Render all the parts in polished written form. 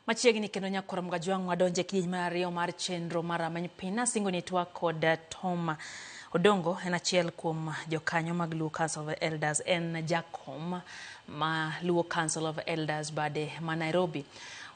Machiegni kendo nyakwar Mgajwang' wadonje e kidieny mar ariyo mar chenro mar Rameny Piny. Nasingo ni twak kod Tom Odongo, en achiel kuom jokanyo mag Luo Council of Elders, en jakom ma Luo Council of Elders bade ma Nairobi.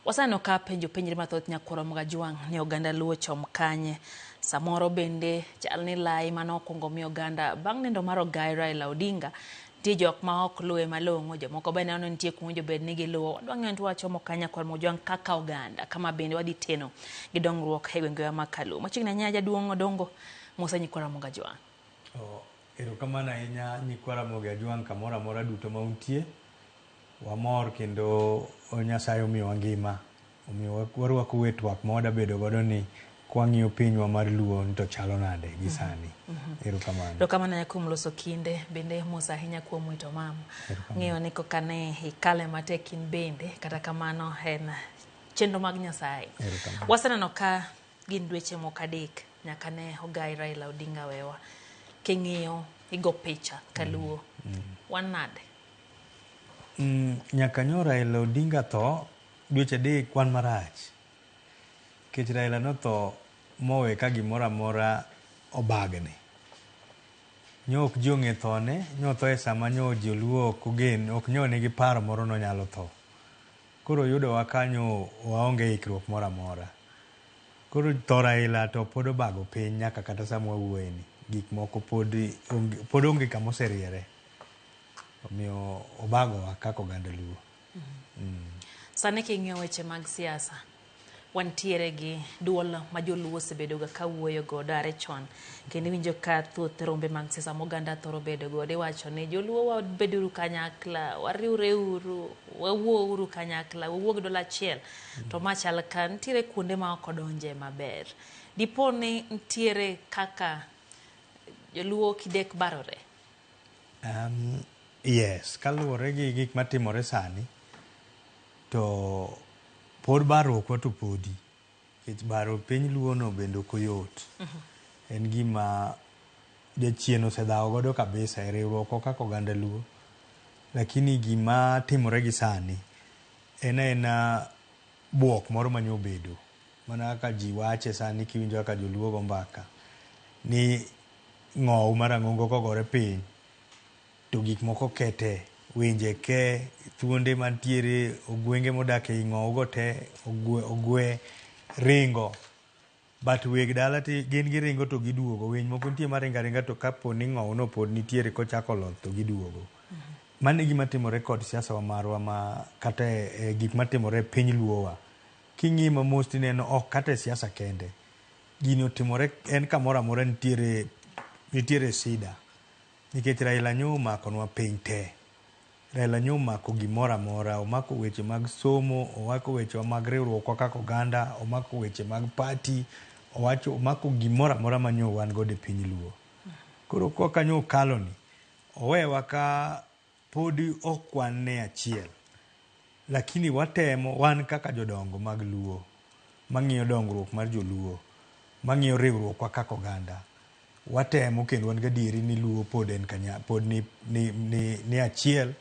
Waseneno ka penjo penjre mathoth nyakwar Mgajwang' ni oganda Luo chom kanye. Samoro bende chal ni lai mane okwongo mi oganda bang' nindo mar Ogai Raila Odinga nitie jok ma ok luwe malong'o, jomoko be neno ni nitie kuma owinjo bed ni giluwo. Wadwa ng'eyo ni to wachomo kanye nyakwar Mojwang' kaka oganda kama bende wadhi teno gi dongruok e gwengewa ma Kaluo. Machiegni ahinya jaduong' Odongo Musa nyikwa Ramogi Ajwang'. Oh, erokamano ahinya nyikwa Ramogi Ajwang' kamoro amora duto ma untie. Wamor kendo Nyasaye omiyowa ngima. Omiyo warwako e twak ma wadabedo godo ni kwang'iyo pinywa mar Luo ni to chalo nade gi sani. Erokamano. Erokamano ahinya kuom loso kinde, bende mos ahinya kuom wito mama. Ng'eyo ni koka ne ikale matek in bende, kata kamano en chenro mag Nyasaye. Erokamano. Waseneno ka gin dweche moko adek nyaka ne ogai Raila Odinga wewa. King'iyo igo picha kaluo. Wan nade? Nyaka nyo Raila Odinga tho, dweche adek wan marach. Nikech Raila notho mowe ka gimoro amora obagni. Nyo ok ji ong'e thone, nyo otho e sama nyo joluo ok ogen, ok nyo nigi paro moro nonyalo tho. Koro yudowa ka nyo waonge ikruok moro amora. Koro tho Raila to pod obago piny nyaka kata sama wawuoye ni. Gik moko pod onge, pod onge kama oseriere. Omiyo obagowa kaka oganda Luo. Sani king'iyo weche mag siasa, wantiere gi duol ma joluo osebedo ga kawuoyo godo are chon. Kendo iwinjo ka thoth rombe mag siasa ma oganda thoro bedo godo iwacho ni joluo wabeduru kanyakla, wariwreuru, wawuouru kanyakla, wawuo gi duol achiel. To ma chal ka nitiere kuonde ma ok odonje maber. Dipo ni nitiere kaka joluo kidek barore? Yes, kaluwore gi gik matimore sani, to pod barruokwa to podi. Nikech baro piny Luo no bende ok oyot. En gima jachien osedhawo godo kabisa e riwruokwa kaka oganda Luo. Lakini gima timore gi sani en aena buok moro manyo obedo. Mana kaka ji wache sani kiwinjo kaka joluo go mbaka ni ng'owu marang'ongo kogore piny to gik moko kete, winje ke, thuonde mantiere, ogwenge modak ei ng'owu go te, ogwe, ogwe ringo. But weg dala ti gin giringo to giduogo. Winy moko nitie maringo aringa to kapo ni ng'owu no pod nitiere kochako loth to giduogo. Mano e gima timore kod siasa wa marwa ma kata e gik matimore e piny Luo wa. King'iyo ma mos tineno ok kata e siasa kende. Gini otimore en kamoro amora nitiere nitiere sida. Nikech Raila nyo omakonwa piny te. Raila nyo omako gimoro amora, omako weche mag somo, omako wechewa mag riwruokwa kaka oganda, omako weche mag party, owacho omako gimoro amora ma nyo wan godo e piny Luo. Koro koka nyo okalo ni, owewa ka podi ok wan e achiel. Lakini watemo wan kaka jodongo mag Luo, mang'iyo dongruok mar joluo, mang'iyo riwruokwa kaka oganda, watemo kendo wan gadieri ni Luo pod en kanya, pod ni, ni, ni, ni achiel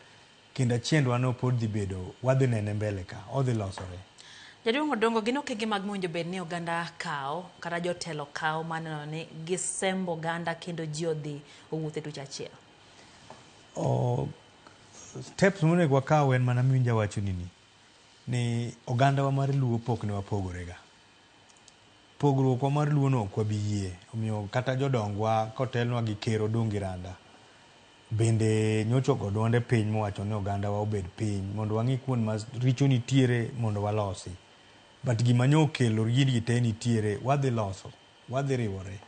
kendo achiendwa no pod dhi bedo, wadhi nene mbele ka, odhi losore. Jaduong' Odongo, gin okenge mag mowinjo bed ni oganda kawo kata jotelo kawo mar neno ni gisembo oganda kendo ji odhi owuoth e tuch achiel? Oh, steps monego wakaw en mana miwinjo awachoni ni, ni ogandawa mar Luo pok ne wapogore ga. Pogruokwa mar Luo no ok wabi yie. Omiyo kata jodongwa kotelnwa gi Ker Odungi Randa bende nyocha ogo duonde piny mowacho ni ogandawa obed piny mondo wang'i kuond ma richo nitiere mondo walosi. But gima nyo okelo gini te nitiere, wadhi loso, wadhi riwore.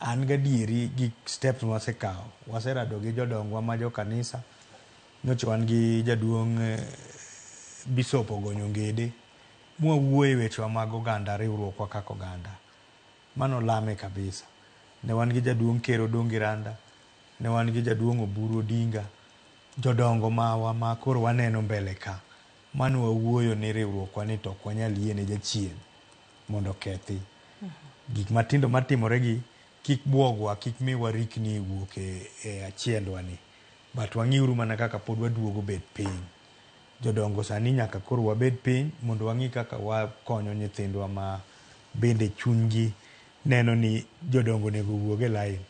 An gadieri gi steps mwasekawo, waserado gi jodongwa ma jo kanisa, nyocha wan gi jaduong' Bishop Ogonyo Ngede, mwawuoye wechewa mag oganda, riwruokwa kaka oganda. Mano lame kabisa. Ne wan gi jaduong' Ker Odongi Randa, ne wan gi jaduong' Oburu Odinga, jodongo mawa ma koro waneno mbele ka. Mano wawuoyo ni riwruokwa ni to ok wanyal yie ne jachien mondo okethi. Gik matindo matimore gi kik buogwa, kik mi warikni wuok e achiendwa ni. But wang'iuru mana kaka pod waduogo bet piny. Jodongo sani nyaka koro wabed piny mondo wang'i kaka wakonyo nyithindwa ma bende chunygi neno ni jodongo onego owuog e line.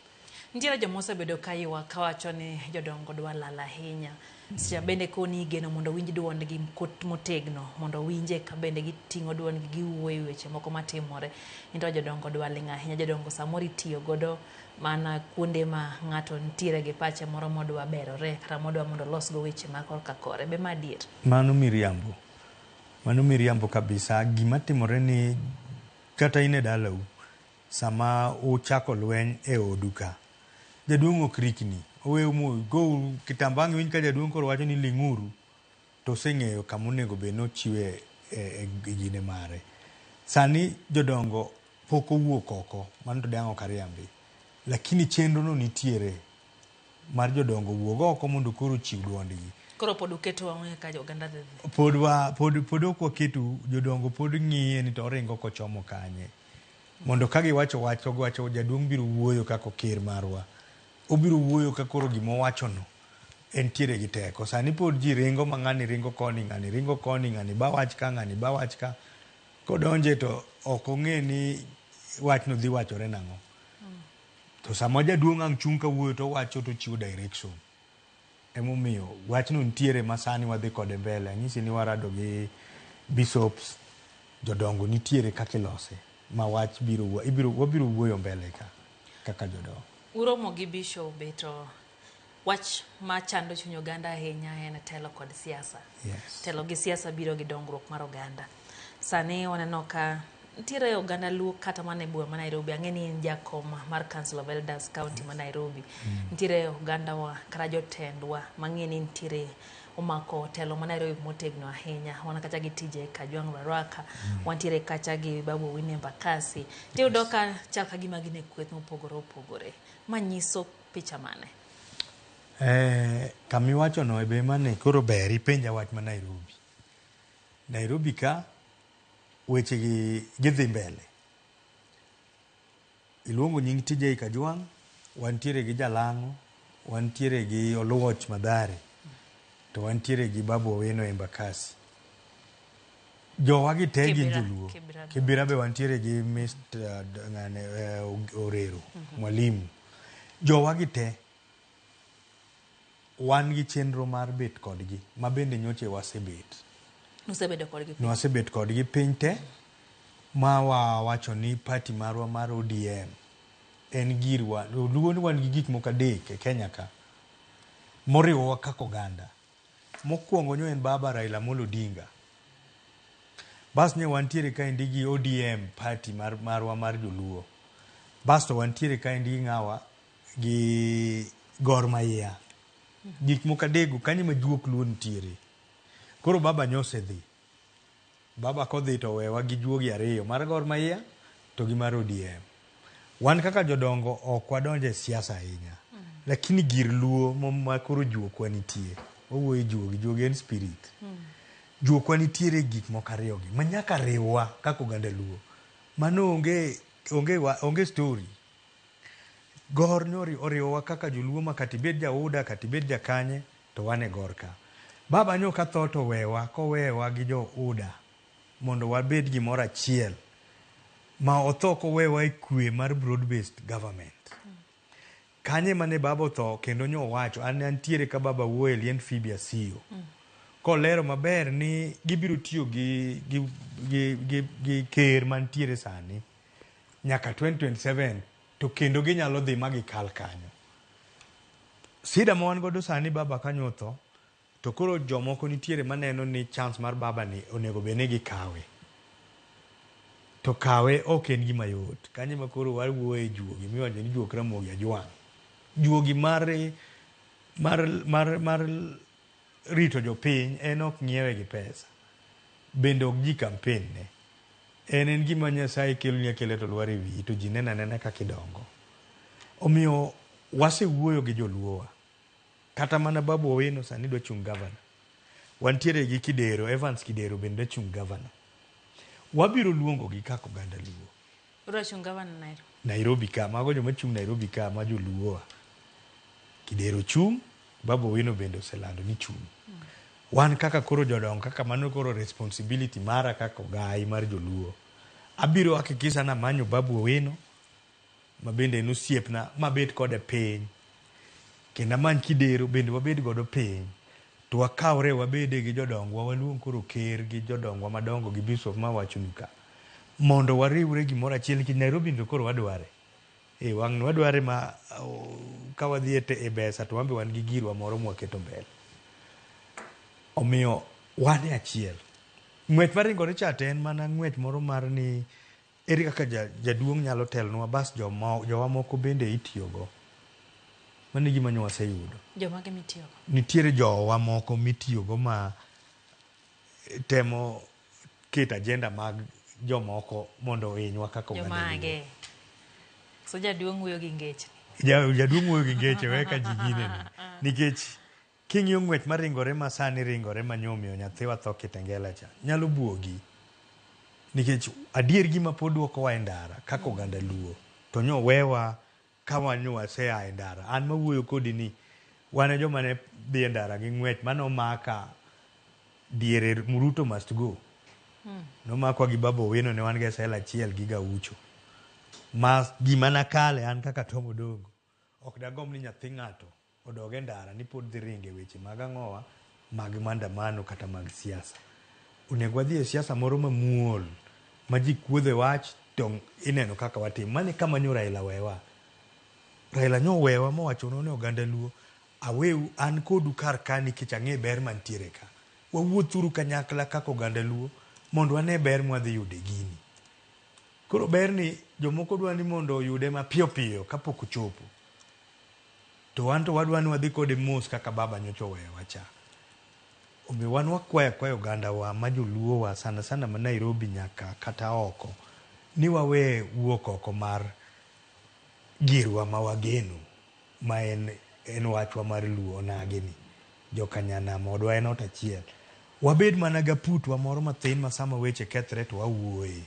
Nitiere joma osebedo ka ywak kawacho ni jodongo dwa lal ahinya. Seche bende koni igeno mondo owinj duondgi motegno, mondo owinje ka bende giting'o duondgi giwuoyo e weche moko matimore. Into jodongo dwa ling' ahinya, jodongo samoro itiyo godo mana kuonde ma ng'ato nitiere gi pache moro modwa berore kata modwa mondo olosgo weche ma korka kore. Be ma adier? Mano miriambo. Mano miriambo kabisa. Gima timore ni kata in e dalau, sama uchako lweny e odu ka, jaduong' ok rikni. Oweu mu go kitamba ang' iwinj ka jaduong' koro wacho ni ling'uru to oseng'eyo kama onego bed ni ochiwe e gine mare. Sani jodongo pok owuok oko, mano to dang' ok ariambi. Lakini chenro no nitiere mar jodongo wuog oko mondo koro ochiw duondgi. Koro pod uketo wang'u ka oganda dhi dhi. Pod wa pod pod ok waketo jodongo pod ng'iye ni to oringo kochomo kanye. Mondo ka giwacho wach to giwacho jaduong' biro wuoyo kaka ker marwa. Obiro wuoyo ka koro gima owachono entiere gi teko. Sani pod ji ringo ma ng'ani ringo koni, ng'ani ringo koni, ng'ani ba wach ka, ng'ani ba wach ka. Kodonje to ok ong'e ni wachno dhi wachore nang'o. To sama jaduong' ang' chung' kawuoyo to owacho to ochiwo direction. Emomiyo wachno nitiere ma sani wadhi kode mbele. Anyisi ni warado gi bishops, jodongo nitiere kaka ilose ma wach biro ibiro wabiro wuoyo mbele ka kaka jodongo. Uromo gi bishobe to wach machando chuny oganda ahinya en telo kod siasa. Yes. Telo gi siasa biro gi dongruok mar oganda. Sani waneno ka nitiere oganda Luo kata mana e boma ma Nairobi. Ang'e ni in jakom mar Council of Elders County ma Nairobi. Nitiere oganda wa kata jotendwa mang'e ni nitiere omako telo ma Nairobi motegno ahinya. Wan kacha gi TJ Kajwang' Baraka, wantiere kacha gi Babu Owino Embakasi. Tiyudo ka chal ka gima gin e kweth mopogore opogore. Ma nyiso picha mane? Kamiwachono e be mane koro ber ipenja wach ma Nairobi. Nairobi ka weche gi gidhi mbele. Iluongo nying TJ Kajwang', wantiere gi Jalang'o, wantiere gi Oluoch Madhare, to wantiere gi Babu Owino Embakasi. Jowa gi te gin joluo. Kibra. Kibira be wantiere gi Mr. ng'ane, Orero, Mwalimu. Jowa gi te wan gi chenro mar bet kodgi, ma bende nyocha wasebet. Usebedo kodgi piny. Nwasebet kodgi piny te, ma wawacho ni party marwa mar ODM en girwa. Luo ni wan gi gik moko adek e Kenya ka moriwowa kaka oganda. Mokwongo nyo en baba Raila Amolo Odinga. Bas ne wantiere kaendi gi ODM party marwa mar joluo. Bas to wantiere kaendi gi ng'awa gi Gor Mahia. Gik moko adekgo kanyo ema juok Luo nitiere. Koro baba nyosedhi. Baba kodhi to owewa gi juogi ariyo, mar Gor Mahia to gi mar ODM. Wan kaka jodongo ok wadonjo e siasa ahinya. Lakini gir Luo ma koro juokwa nitie. Wawuoyo e juogi, juogi en spirit. Juokwa nitiere gik moko ariyo gi ma nyaka riwwa kaka oganda Luo. Mano onge story. Gor ne oriwowa kaka joluo ma kata ibed ja UDA kata ibed jakanye to wan e Gor ka. Baba nyo ka tho to owewa kowewa gi jo UDA mondo wabed gimoro achiel ma otho kowewa e kwe mar broad based government. Kanye mane baba otho kendo nyo owacho an antiere ka baba wuoyo e liend Phoebe Asiyo. Kolero maber ni gibiro tiyo gi ker mantiere sani nyaka 2027 to kendo ginyalo dhi ma gikal kanyo. Sida ma wan godo sani baba kanyo otho to koro jomoko nitiere maneno ni chance mar baba ni onego bed ni gikawe. To kawe ok en gima yot. Kanyo ema koro wawuoye juogi miwacho ni juok Ramogi Ajwang'. Juogi mar rito jopiny en ok ng'iewe gi pesa. Bende ok ji campaign ne. En gima Nyasaye keloni akela to lwar e wiyi to ji neno anena kaka idongo. Omiyo wasewuoyo gi joluowa. Kata mana Babu Owino sani dwa chung' gavana. Wantiere gi Kidero, Evans Kidero bende dwa chung' gavana. Wabiro luongo gi kaka oganda Luo. Udwa chung' gavana Nairobi? Nairobi ka, mago joma chung' Nairobi ka ma joluowa. Kidero chung', Babu Owino bende oselando ni chung'. Wan kaka koro jodongo, kaka mano koro responsibility mara kaka ogai mar joluo. Abiro hakikisha ni amanyo Babu Owino, ma bende en osiepna, mabet kode piny. Kendo amany Kidero bende wabed godo piny. To wakawre wabede gi jodongwa, waluong koro ker gi jodongwa madongo gi bishop mawachonu ka. Mondo wariwre gimoro achiel nikech Nairobi to koro wadware. E wang'ni wadware ma ka wadhi e besa to wan be wan gi girwa moro mwaketo mbele. Omiyo wan e achiel. Ng'wech maringore cha to en mana ng'wech moro mar ni ere kaka jaduong' nyalo telonwa bas jowa moko bende itiyogo. Mano e gima nyo waseyudo. Jomage mitiyogo? Nitiere jowa moko mitiyogo ma temo keto agenda mag jomoko mondo ohinywa kaka oganda Luo. Jomage? So jaduong' wuoyo gi ngechni. Jaduong' wuoyo gi ngeche we ka ji ginene. Nikech king'iyo ng'wech maringore ma sani ringore ma nyomiyo nyathiwa tho Kitengela cha, nyalo buogi. Nikech adier gima pod duokowa e ndara kaka oganda Luo, to nyo wewa ka wan nyo wasea e ndara. An mawuoyo kodi ni, wan e joma ne dhi e ndara gi ng'wech mane omaka diere Ruto must go. Nomakwa gi Babu Owino ne wan gi sel achiel gi Gaucho. Ma gima nakale an kaka Tom Odongo, ok dagomb ni nyathi ng'ato odog e ndara ni pod dhi ringo e weche mag ang'owa mag maandamano kata mag siasa. Onego wadhi e siasa moro mamuol ma ji kuodhe wach to ineno kaka watimo. Mano e kama nyo Raila wewa. Raila nyo owewa mowachonwa ni oganda Luo aweu an kodu kar ka nikech ang'e ber mantiere ka. Wawuothuru kanyakla kaka oganda Luo mondo wane ber mwadhi yudo e gini. Koro ber ni jomoko dwa ni mondo oyude mapiyo piyo kapok ochopo. To wan to wadwa ni wadhi kode mos kaka baba nyocha oweyowa cha. Omiyo wan wakwayo akwaya ogandawa ma joluo wa sana sana ma Nairobi nyaka kata oko ni wawe wuok oko mar girwa ma wageno ma en wachwa mar Luo onagi ni. Joka nyanam odwa en ot achiel. Wabed mana gaputwa moro mathin ma sama weche kethre to wawuoye.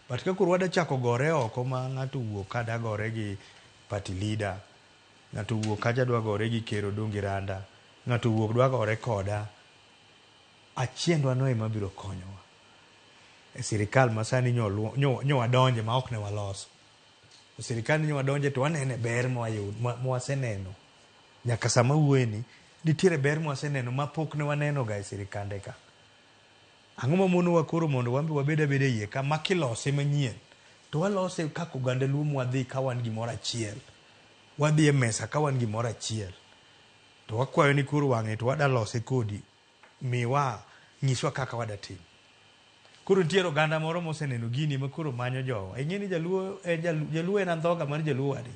But ka koro wada chako gore oko ma ng'ato owuok ka da gore gi party leader, ng'ato owuok kacha dwa gore gi ker Odungi Randa, ng'ato owuok dwa gore koda, achiendwa no ema biro konyowa. E sirikal ma sani nyo wadonje ma ok ne waloso. E sirikal nyo wadonje to wanene ber mwaseneno. Nyaka sama awuoye ni, nitiere ber mwaseneno ma pok ne waneno ga e sirikande ka. Ang'o ma monowa koro mondo wan be wabed abeda e iye ka ma kilose manyien to walose kaka oganda Luo mwadhi ka wan gimoro achiel. Wadhi e mesa ka wan gimoro achiel. To wakwayo ni koro wang'ni to wada lose kodi, miwa, nyiswa kaka wada timo. Koro nitiere oganda moro moseneno gini ma koro manyo jowa. Ing'e ni jaluo en jaluo en andhoga mar jaluo wadgi.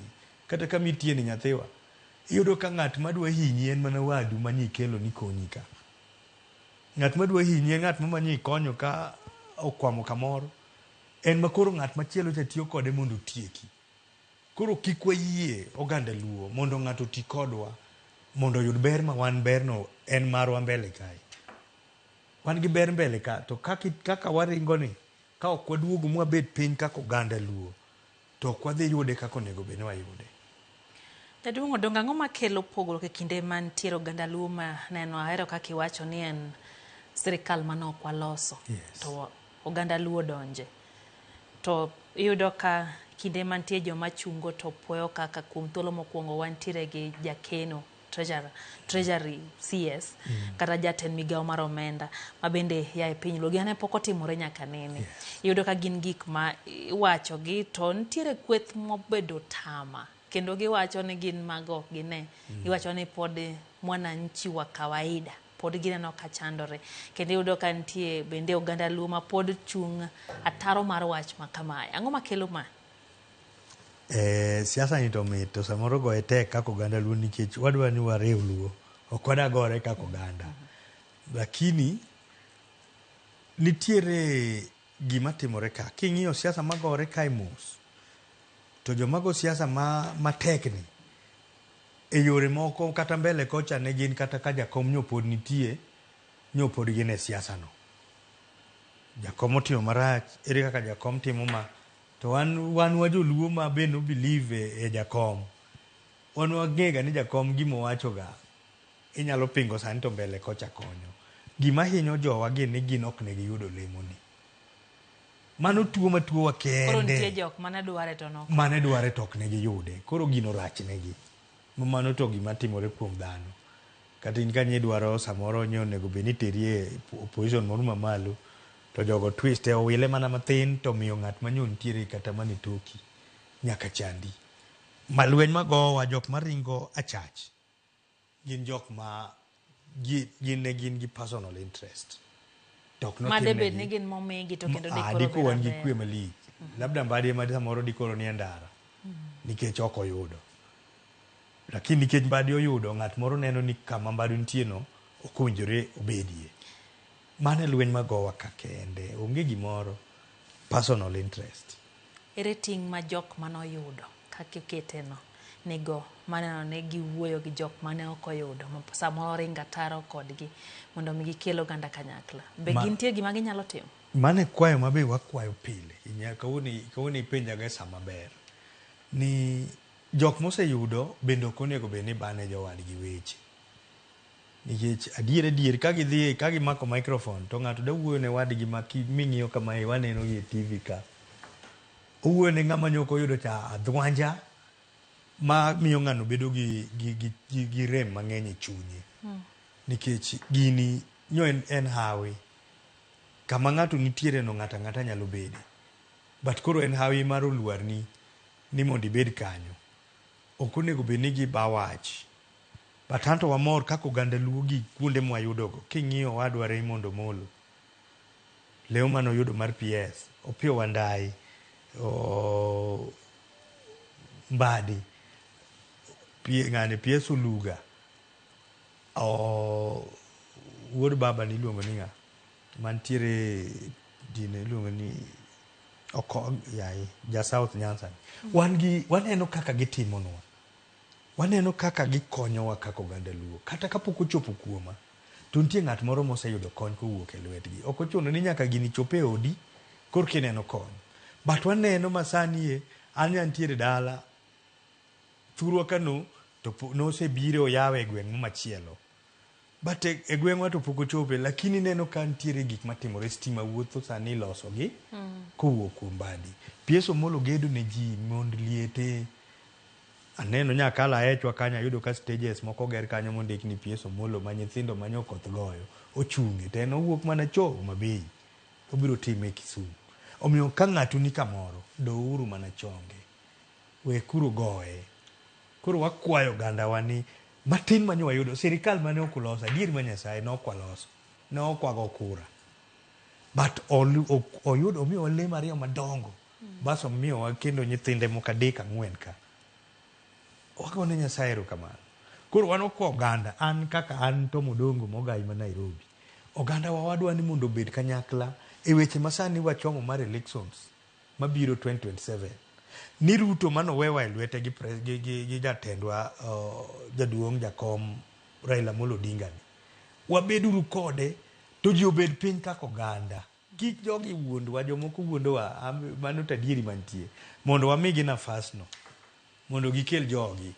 Kata kama itie ni nyathiwa. Iyudo ka ng'at madwa hinyi en mana wadu mane ikelo ni konyi ka. Ng'at madwa hinyi en ng'at mamanyo ikonyo ka okwamo kamoro. En ma koro ng'at machielo cha tiyo kode mondo otieki. Koro kik wayie oganda Luo mondo ng'ato oti kodwa mondo oyud ber ma wan berno en marwa mbele kae. Wan gi ber mbele ka to kaka waringo ni ka ok waduogo mwabed piny kaka oganda Luo to ok wadhi yude kaka onego bed ni wayude. Jaduong' Odongo, ang'o makelo pogruok e kinde mantiere oganda Luo ma neno ahero kaka iwacho ni en sirikal mane ok waloso. Yes. To oganda Luo donje. To iyudo ka kinde mantie joma chungo to puoyo kaka kuom thuolo mokwongo wantiere gi jakeno Treasury CS kata jatend migawo mar omenda ma bende ya e piny Luo. Gane pok otimore nyaka nene. Yes. Iyudo ka gin gik ma iwacho gi to nitiere kweth mobedo tama kendo giwacho ni gin mago ok gine. Giwacho ni pod mwananchi wa kawaida pod gineno ka chandore. Kendo iyudo ka nitie bende oganda Luo ma pod chung' ataro mar wach ma kamae. Ang'o makelo ma? Siasa ni to mit to samoro goye tek kaka oganda Luo nikech wadwa ni wariw Luo. Ok wada gore kaka oganda. Lakini nitiere gima timore ka. King'iyo siasa magore kae mos, to joma go siasa matek ni e yore moko kata mbele kocha ne gin kata ka jakom nyo pod nitie, nyo pod gin e siasa no. Jakom otimo marach, ere kaka jakom timo ma? To wan wa joluo ma be no believe e jakom. Wan wang'e ga ni jakom gima owacho ga inyalo pingo sani to mbele kocha konyo. Gima hinyo jowa gi ni gin ok ne giyudo lemoni. Mano tuo ma tuowa Koro nitie kende. jok mane dware to nok. Mane dware to ok ne giyude. Koro gino rach negi. Mano to gima timore kuom dhano. Kata in kanyo idwaro samoro nye onego bed ni iteri e position moro mamalo to jogo twist e owile mana mathin to miyo ng'at manyo nitiere kata mane toki nyaka chandi. Ma lweny magowa jok maringo achach gin jok ma gin ne gin gi personal interest. To ok Ma de bed notimnegi. ni gin momigi to kendo Ah, dikoro diko bed wan gi maber. kwe malich. Labda Mbadi ema samoro dikoro nie ndara nikech ok oyudo. Lakini nikech Mbadi oyudo, ng'at moro neno ni kama Mbadi nitie no ok owinjore obedie. Mano e lweny magowa ka kende. Onge gimoro. Personal interest. Ere ting' ma jok manoyudo kaka ikete no nigo maneno ni giwuoyo gi jok mane ok oyudo ma samoro ringo ataro kodgi mondo mi gikel oganda kanyakla. Be gintie gima ginyalo timo? Mano e kwayo ma be wakwayo pile. Kawuono ipenjaga e sa maber. Ni jok moseyudo bende ok onego bed ni bane jowadgi weche. Nikech adier adier ka gidhi ka gimako microphone to ng'ato da wuoyo ne wadgi ma ming'iyo kamae waneno gi e TV ka. Owuoyo ne ng'ama nyok oyudo cha adhwanja ma miyo ng'ano bedo gi rem mang'eny e chunye. Nikech gini nyo en hawi. Kama ng'ato nitiere no ng'ato ang'ata nyalo bede. But koro en hawi mar olwarni ni mondo ibed kanyo. Ok onego bed ni giba wach. But anto wamor kaka oganda Luo gi kuonde mwayudogo. King'iyo owadwa Raymond Omolo, leo mane oyudo mar PS, Opiyo Wandayi, Mbadi, ng'ane PS Oluga, wuod baba ni iluongo ni ng'a? Mantiere dine iluongo ni oko, yaye, ja South Nyanza. Wan gi, waneno kaka gitimonwa. Waneno kaka gikonyowa kaka oganda Luo. Kata kapok ochopo kuoma, to nitie ng'at moro moseyudo kony kowuok e lwetgi. Ok ochuno ni nyaka gini chop e odi korka ineno kony. But waneno masani e, an nyantiere dala, thurwa kano, to nosebiro oyawe e gweng' machielo. But e gweng'wa to pok ochope, lakini ineno ka nitiere gik matimore, stima wuotho sani ilosogi kowuok kuom Mbadi. PS Omolo gedo ne ji mond liete. Aneno nyakala aechwa kanyo ayudo ka stages moko oger kanyo mondik ni PS Omolo ma nyithindo ma nyokoth goyo ochung'e to en owuok mana cho Homa Bay obiro time Kisumu. Omiyo ka ng'atu ni kamoro douru mana chonge. Wekuru goye. Koro wakwayo ogandawa ni matin manyo wayudo sirikal mane ok uloso adier ma Nyasaye ne ok waloso. Ne ok wago kura. But oyudo omiyowa lemo ariyo madongo. Bas omiyowa kendo nyithinde moko adek ang'wen ka. Wagone Nyasaye erokamano. Koro wan wakwa oganda, an kaka an Tom Odongo mogai ma Nairobi. Oganda wa wadwa ni mondo obed kanyakla e weche ma sani wachomo mar elections mabiro 2027. Ni Ruto manowewa e lwete gi jatendwa jaduong' jakom Raila Amolo Odinga ni. Wabeduru kode to ji obed piny kaka oganda. Kik jogi wuondwa, jomoko wuondowa, mano to adieri mantie. Mondo wamigi nafas no, mondo gikel jogi.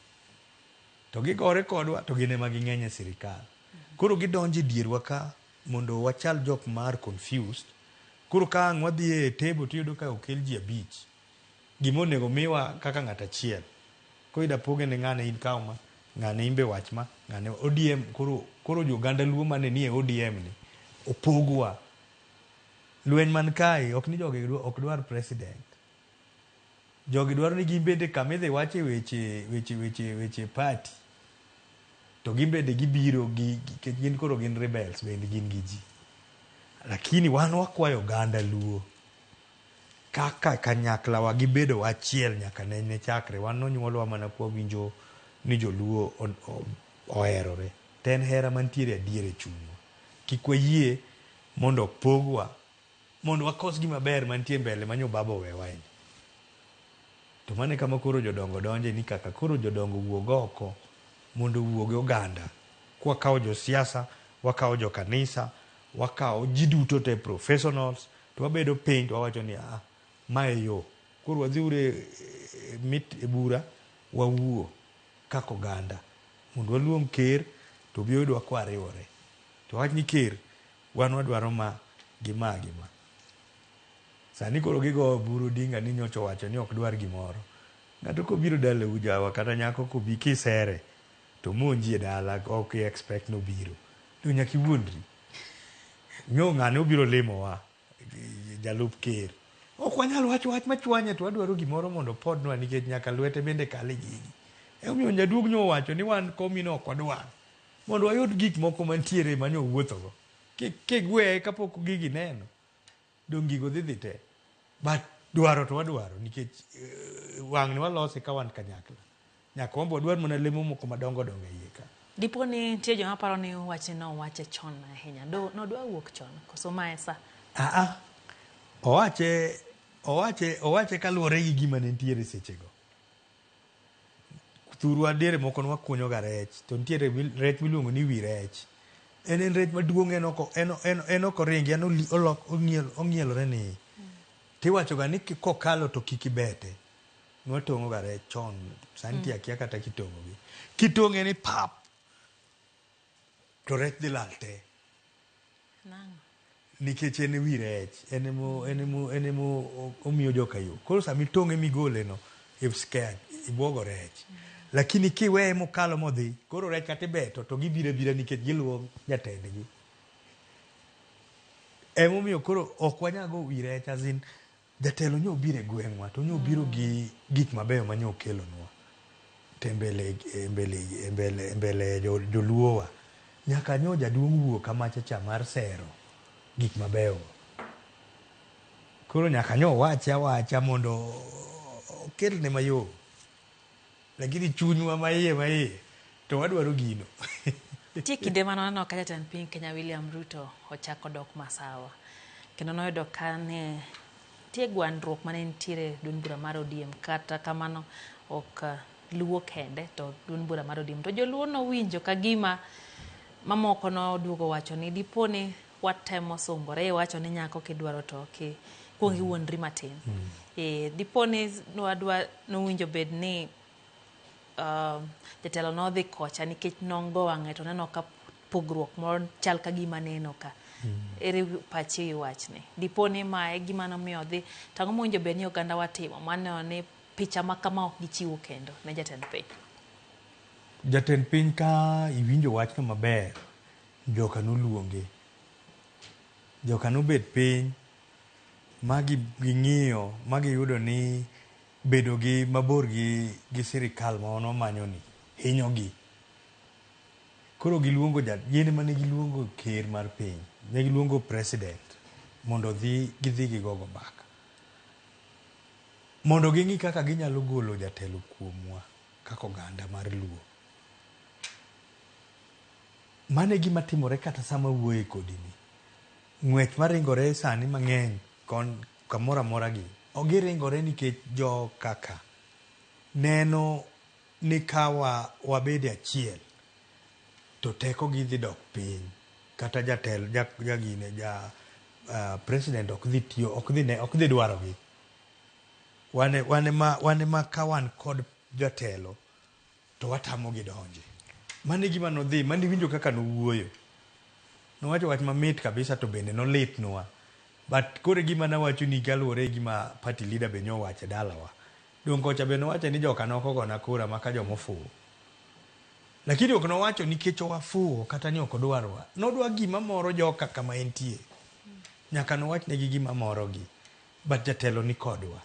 To gigore kodwa, to gin ema ging'eny e sirikal. Koro gidonjo e dierwa ka, mondo wachal jok mar confused. Koro ka ang' wadhi e table tiyudo ka okel ji abich. Gima onego miwa kaka ng'at achiel. Koro ida poge ne ng'ane in kaw ma, ng'ane in be wach ma, ng'ane ODM, koro jo oganda Luo mane nie ODM ni, opogwa. Lweny man kae, ok ni jogi ok dwar president. Jogi dwaro ni gin bende kama idhi wache weche party. To gin bende gibiro gi, gin koro gin rebels bende gin gi ji. Lakini wan wakwayo oganda Luo kaka kanyakla wa gibedo achiel nyaka ne chakre. Wan nonyuolwa mana kwa winjo ni joluo oherore. To en hera mantiere adier e chunywa. Kik wayie mondo pogwa, mondo wakos gima ber mantie mbele ma nyo baba owewa ni. To mano e kama koro jodongo donje ni kaka koro jodongo wuog oko mondo owuog gi oganda. Kwakawo josiasa, wakawo jokanisa, wakawo ji duto te professionals, to wabedo piny to wawacho ni ma e yo. Koro wadhiuru e bura, wawuo kaka oganda. Mondo waluong ker to obi oyudwa kwariwore. To wach ni ker, Wan wadwaro ma gi ma gi ma. Sani koro gigo Oburu Odinga ni nyocha owacho ni ok dwar gimoro. Ng'ato kobiro dalau jawa kata nyako kobi kisere to monji e dala ok i expect nobiro. To nyaka iwuondri. Nyo ng'ane obiro limowa jalup ker. Ok wanyal wacho wach machwanye to wadwaro gimoro mondo opodnwa nikech nyaka lwete bende kal e gigi. Emomiyo jaduong' nyo owacho ni wan komino ok wadwar. Mondo wayud gik moko mantiere manyo wuothogo. Kigweye kapok gigi neno, dong' gigo dhi dhi te. But dwaro to wadwaro nikech wang'ni walose ka wan kanyakla. Nyaka wan be wadwar mana lemo moko madongo dongo e iye ka. Dipo ni nitie joma paro ni wachni nowache chon ahinya. Do nodwa wuok chon koso ma e sa? Aa, owache owache owache kaluwore gi gima ne nitiere sechego. Thurwa diere moko ne wakunyo ga rech to nitiere rech miluongo ni wi rech. En en rech maduong' en ok en en en ok oringi en olok ong'ielore ni. Tiwacho ga ni kokalo to kik ibete. Nwatong'o ga rech chon, sani ti akia kata kitong'o gi. Kitong'e ni pap, to rech dhi lal te. Nang'o? Nikech en e wi rech, en emo en emo en emo omiyo joka yo. Koro sama itong'e migole no, i scared, ibwogo rech. Lakini kiweye mokalo modhi, koro rech kata ibeto to gibiro abira nikech giluwo jatendgi. Emomiyo koro ok wanyal go wi rech as in jatelo nyo obiro e gweng'wa to nyo obiro gi gik mabeyo ma nyo okelonwa. To e mbele e mbele e mbele e mbele joluo wa. Nyaka nyo jaduong' wuo kamacha cha mar sero gik mabeyo go. Koro nyaka nyo owache awacha mondo okelne mayom. Lakini chunywa maiye maiye to wadwaro gino. Nitie kinde mane waneno ka jatend piny Kenya William Ruto ochako dok Masawa. Kendo noyudo ka ne nitie gwandruok mane nitiere duond bura mar ODM kata kamano ok Luo kende to duond bura mar ODM. To joluo nowinjo ka gima mamoko noduogo wacho ni dipo ni watemo sungore iwacho ni nyako kidwaro to ki kuong iwuondri matin. E, dipo ni nwadwa nowinjo bed ni jatelo nodhi kocha nikech nongo wang'e to neno ka pogruok moro chal ka gima neno ka. Ere pachi e wachni? Dipo ni mae gima nomiyo odhi, to ang'o mowinjo bed ni oganda wa timo maneno ni picha ma kama ok gichiwo kendo ne jatend piny? Jatend piny ka iwinjo wachno maber, joka noluonge. Joka nobet piny ma ging'iyo ma giyudo ni bedo gi mabor gi, gi sirikal ma wan wamanyo ni hinyo gi. Koro giluongo ja, gin ema ne giluongo ker mar piny, ne giluongo president mondo odhi gidhi gigogo mbaka. Mondo ging'i kaka ginyalo golo jatelo kuomwa kaka oganda mar Luo. Mano e gima timore kata sama awuoye kodi ni. Ng'wech maringore sani mang'eny kon kamoro amora gi, giringore nikech jo kaka neno ni ka wa wabede achiel to teko gi dhi dok piny kata jatelo ja, ja gine ja president ok dhi tiyo ok dhi ne ok dhi dwaro gi. Wane wane ma wane ma ka wan kod jatelo to watamo gi donje. Mano e gima nodhi, mano iwinjo kaka nowuoyo. Nowacho wach mamit kabisa to bende nolitnwa. But koro e gima nawacho ni kaluwore gi gima party leader be nyowacho e dalawa. Dong kocha be nowacho ni joka nok ogona kura maka joma ofuwo. Lakini ok nowacho nikech wafuwo kata ni ok odwarwa. Nodwa gima moro joka kama entie. Nyaka nowach negi gima morogi. But jatelo ni kodwa.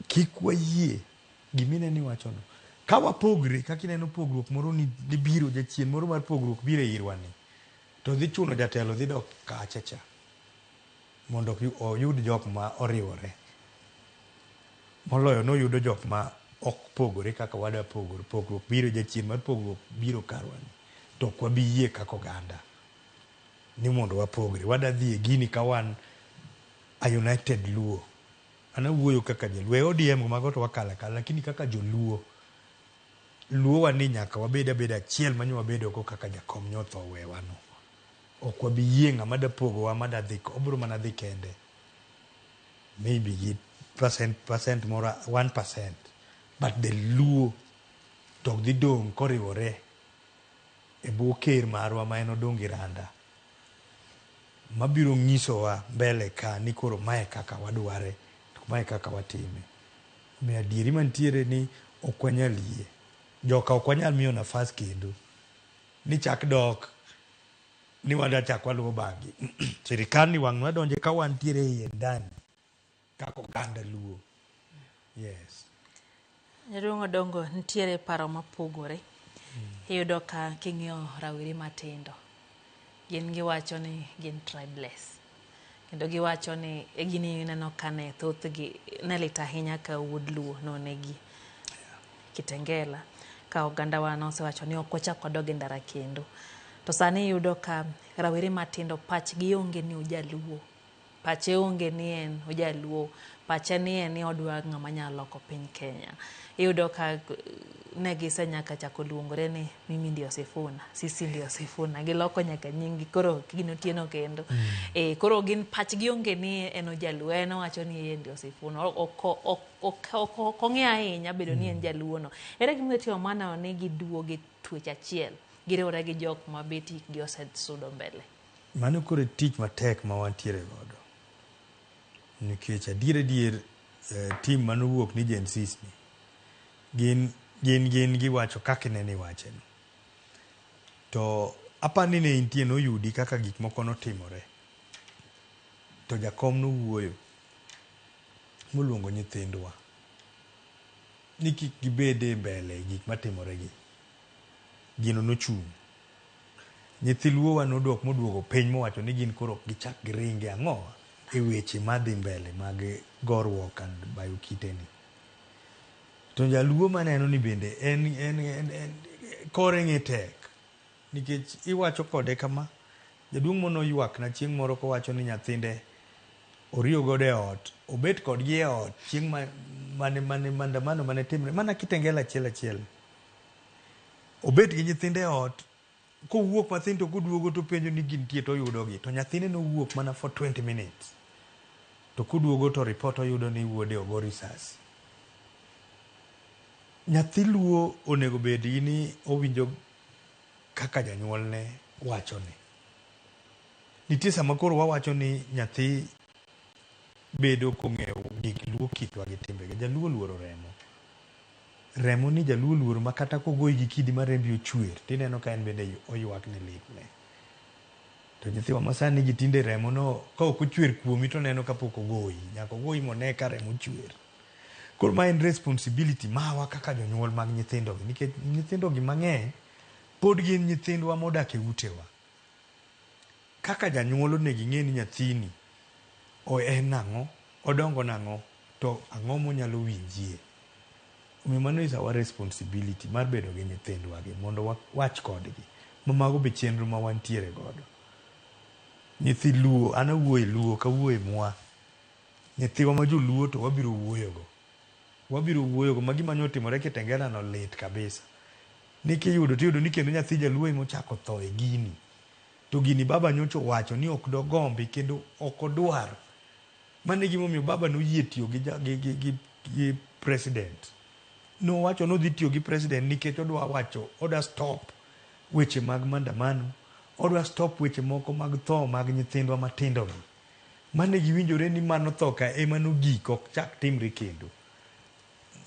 Kik wayie gimineno iwachono. Ka wapogre kaka ineno pogruok moro ni biro jachien moro mar pogruok biro e irwa ni to dhi chuno jatelo dhi dok kacha cha mondo oyud jok ma oriwore. Moloyo noyudo jok ma ok pogore kaka wadwa pogore. Pogruok biro jachien mar pogruok biro karwa ni. To ok wabi yie kaka oganda ni mondo wapogre. Wadwa dhi e gini ka wan a united Luo. An awuoyo kaka jaluo. E ODM mago to wakalo akala lakini kaka joluo, Luo wa ni nyaka wabed abeda achiel manyo wabedo go kaka jakom nyotho owewa no. Ok wabi yie ng'ama da pogowa ma da dhi, obiro mana dhi kende. Maybe gi percent, percent moro 1%. But the Luo to ok dhi dong' koriwore e bwo ker marwa ma en Odongi Randa. mabiro nyisowa mbele ka ni koro mae kaka wadware to mae kaka watime. Omiyo adieri mantiere ni ok wanyal yie. Joka ok wanyal miyo nafas kendo ni chak dok ni wadwa chak waluwo bang'gi. Sirikal ni wang' nwadonje ka wantiere iye ndani kaka oganda Luo. Yes. Jaduong' Odongo, nitiere paro mapogore. Iyudo ka king'iyo rawere matindo, gin giwacho ni gin tribeless. Kendo giwacho ni e gini ineno ka ne thothgi ne lit ahinya ka wuod Luo nonegi Kitengela. Ka ogandawa nosewacho ni ok wachak wadog e ndara kendo. To sani iyudo ka rawere matindo pachgi onge ni ojaluo. Pache onge ni en ojaluo, pache ni en ni odwa ng'ama nyalo loko piny Kenya. Iyudo ka ne gise nyaka chako luongore ni mimi ndio Sifuna, sisi ndio Sifuna. Giloko nyaka nying gi koro gin Otieno kendo. Koro gin pachgi onge ni en ojaluo, en owacho ni en ndio Sifuna. Ok ong'e ahinya bedo ni en jaluo no. Ere gima itimo maneno ni giduogo e twech achiel, giriwore gi jok ma bet hikgi osesudo mbele? Mano koro e tich matek ma wantiere godo. Nikech adier adier team manowuok ni Gen Zs ni gin giwacho kaka inene iwache no. To apani ne intie noyudi kaka gik moko notimore. To jakom nowuoyo moluongo nyithindwa ni kik gibed e mbele gik matimore gi. Gino nochung'. Nyithi Luo wa nodok moduogo piny mowacho ni gin koro ok gichak giringe ang'o e weche madhi mbele mag goruok and bayo kite ni. To jaluo maneno ni bende en kore ng'e tek. Nikech iwacho kode kama, jaduong' moro noywak na chieng' moro kowacho ni nyathinde oriyo godo e ot, obet kodgi e ot chieng' mane maandamano mane timre, mana Kitengela achiel achiel. Obet gi nyithinde e ot, kowuok mathin to koduogo to penjo ni gintie to oyudogi. To nyathine nowuok mana for 20 minutes. To koduogo to report oyudo ni wuode ogo risasi. Nyathi Luo onego bed gi ni owinjo kaka janyuolne wachone. Nitie sama koro wawacho ni nyathi bedo kong'eyo gik Luo kitwa gi timbegi. Jaluo oluoro remo. Remo ni jaluo oluoro ma kata kogoyi gi kidi ma rembi ochwer tineno ka en bende oywak ni litne. To nyithiwa masani gi tinde remo no ka ok ochwer kuomi to neno kapok ogoyi. Nyaka ogoyi mone ka remo chwer. Koro ma en responsibility mawa kaka jonyuol mag nyithindo gi nikech nyithindo gi mang'eny pod gin nyithindwa modak e utewa. Kaka janyuol onego ing'e ni nyathini en nang'o, odongo nang'o, to ang'o monyalo winjie. Omiyo mano is our responsibility mar bedo gi nyithindwa gi mondo wawach kodgi. Ma mago be chenro ma wantiere godo. Nyithi Luo, an awuoyo e Luo, ok awuoyo e mwa. Nyithiwa ma joluo to wabiro wuoyo go. Wabiro wuoyo go ma gima nyotimore Kitengela no lit kabisa. Ni kiyudo tiyudo ni kendo nyathi jaluo ema ochako tho e gini. To gini baba nyocha owacho ni ok dogombi kendo ok odwar. Mano e gimomiyo baba noyie tiyo gi president. Nowacho nodhi tiyo gi president nikech odwa wacho, odwa stop weche mag maandamano, odwa stop weche moko mag tho mag nyithindwa matindo gi. Mane giwinjore ni mano tho ka ema nogik ok chak timre kendo.